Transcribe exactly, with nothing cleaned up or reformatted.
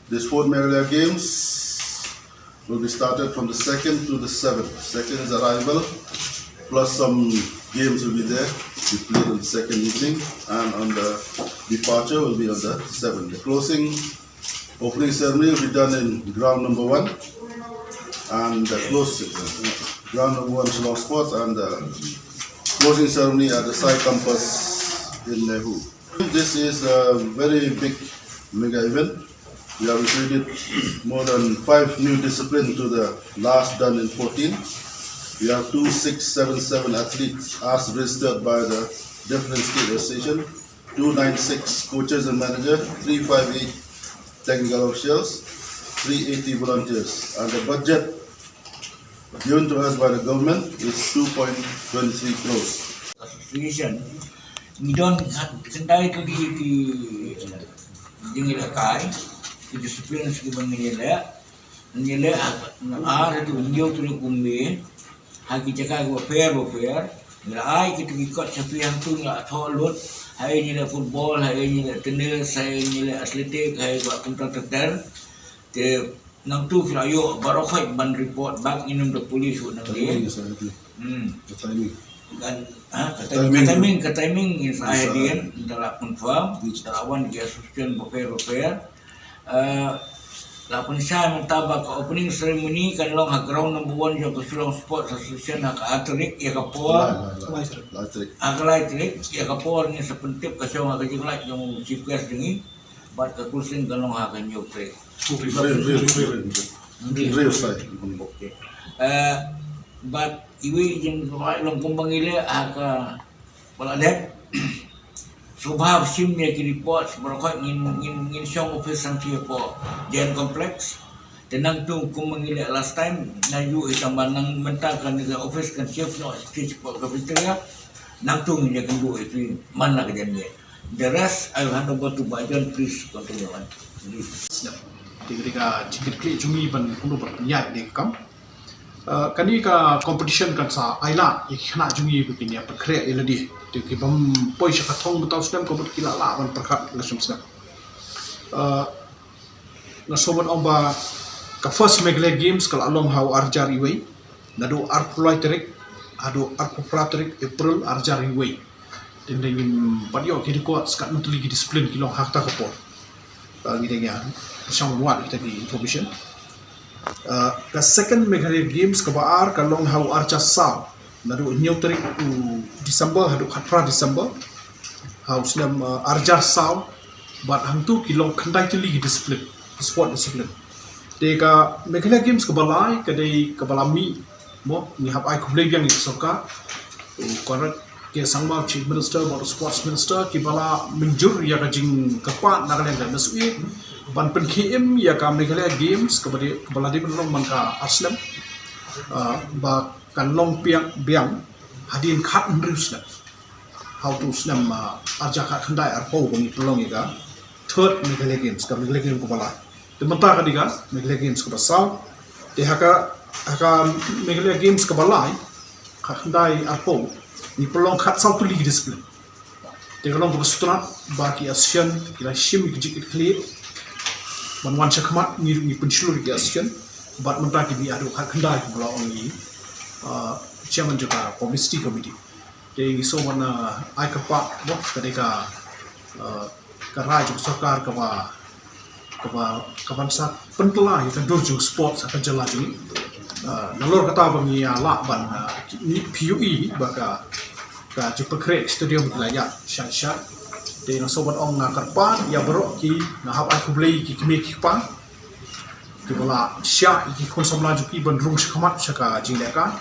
This fourth Meghalaya Games will be started from the second to the seventh. Second is arrival, plus some games will be there. We played on the second evening, and on the departure will be on the seventh. The closing opening ceremony will be done in ground number one, and the close, uh, ground number one Shillong Sports, and the closing ceremony at the Sai Campus in Nehu. This is a very big mega event. We have recruited more than five new disciplines to the last done in fourteen. We have two six seven seven athletes as registered by the Deaf and State Association, two nine six coaches and manager, three five eight technical officials, three eighty volunteers, and the budget given to us by the government is two point twenty three crores. Association, ngi don khyndai tylli ki jingïalehkai, ki disciplines kiba ngi ïaleh. Ngi ïaleh ar haduh hynñiew tylli kumne ha ki jaka kiba pher ba pher. Ngi la ai kito ki kot sha phi hangto, ngi la thoh lut, haei ngi ïaleh football, haei ngi ïaleh tennis, haei ngi ïaleh athletic, haei ba kumta ter ter. Te nangtu phi la ïoh baroh khoit ban report back, ngin ym da pule shuh nangne. Timing is everything. Hmm. The timing. Kan, ha, ka The timing, timing. Ka timing, ka timing ngin sa ai hadien, ngi la confirm, ngi la wan ki association bapher bapher. Eh, la pynshai mynta ba ka opening ceremony kan long ha ground number one jong ka Shillong Sports Association ha ka ar tarik, ïa ka por. Lai, lai, lai. Lai tarik. Ha ka lai tarik, ïa ka por ngin sa pyntip ka shong ha ka jinglait jong u chief guest jong ngi. Bad ka closing kan long ha ka hynñiew tarik. Hynriew, hynriew, hynriew, hynriew. Hynriew. Hynriew, sorry. Okay. Eh, bad iwei i jingkwah long kumba ngi leh ha kaba la dep. Sngewbha shim ïa ki report baroh khoit, ngin, ngin, ngin shong office hangtei hapoh J N Complex. Te nangtu kumba ngi leh last time, naduh i tang ba nang mynta kane ka office kan shift noh sha stage hapoh cafeteria. Nangtu ngin ïakynduh ïa phi man la ka janmiet. The rest, I will hand over to Bah John. Please continue on. Please. Te ka dei ka jingkitkhlieh jong ngi ban kumno ban pynïaid ïa ka kam. Uh, kane ka competition kan sa ailad ïa ki khynnah jong ngi ba kin ïa pynkhreh ïa lade. Te ki bym poi sha ka thong mynta u snem ka mut ki lah lah ban pyrkhat la snem snem. Uh, nga sngewbha ban ong ba ka first Meghalaya Games ka la long ha u ar hajar wei. Naduh arphew lai tarik haduh arphew phra tarik April ar hajar wei. Te ngin pat ïoh ki records katno tylli ki discipline ki long ha kata ka por. Uh, ngi dang ïa shong wad kita ki information. Uh, ka second Meghalaya Games kaba ar ka long ha u ar hajar saw. Naduh hynñiew tarik u December haduh khatphra December. Ha u snem, uh, ar hajar saw. Bad hangtu ki long khyndai tylli ki discipline, ki sport discipline. Te ka Meghalaya Games kaba lai ka dei kaba la mih, mo, ngi hap ai khublei biang ïa ka sorkar. U Conrad K Sangma, Chief Minister bad u Sports Minister kiba la mynjur ïa ka jingkyrpad na ka liang ka M S W A ban pynkhie im ïa ka Meghalaya Games kaba dei, kaba la dei ban long man ka ar snem, ah, ba kan long biang, biang hadien khathynriew snem. Ha utu u snem, ah, ar hajar khatkhyndai arphew ba ngi pynlong ïa ka third Meghalaya Games, ka Meghalaya Games kaba lai. Te mynta ka dei ka Meghalaya Games kaba saw. Te ha ka, ha ka Meghalaya Games kaba lai, khatkhyndai arphew, ngi pynlong khatsaw tylli ki discipline. Te ka long kaba sngewtynnat ba ki association ki la shim ïa ka jingkitkhlieh ban wan shakhmat, ngi ruh ngi pynshlur ïa ki association. Bad mynta ki mih haduh khatkhyndai kumba la ong i, uh, chairman jong ka publicity committee. Te ngi sngewbha ban, uh, ai kyrpad, mo, ka dei ka, uh, ka rai jong ka sorkar kaba, kaba, kaban sa pynkylla ïa ka dur jong sports ha ka jylla jong ngi. Uh, nalor kata ba ngi ïa lah ban, uh, ngi phi ïohi ba ka, ka jingpynkhreh stadium ki la ïaid shai shai. Te nga sngewbha ban ong, nga kyrpad ïa baroh ki, nga hap ai khublei ïa ki kmie ki kpa kiba la shah ïa ki khun samla jong ki ban rung shakhmat sha ka jinglehkai.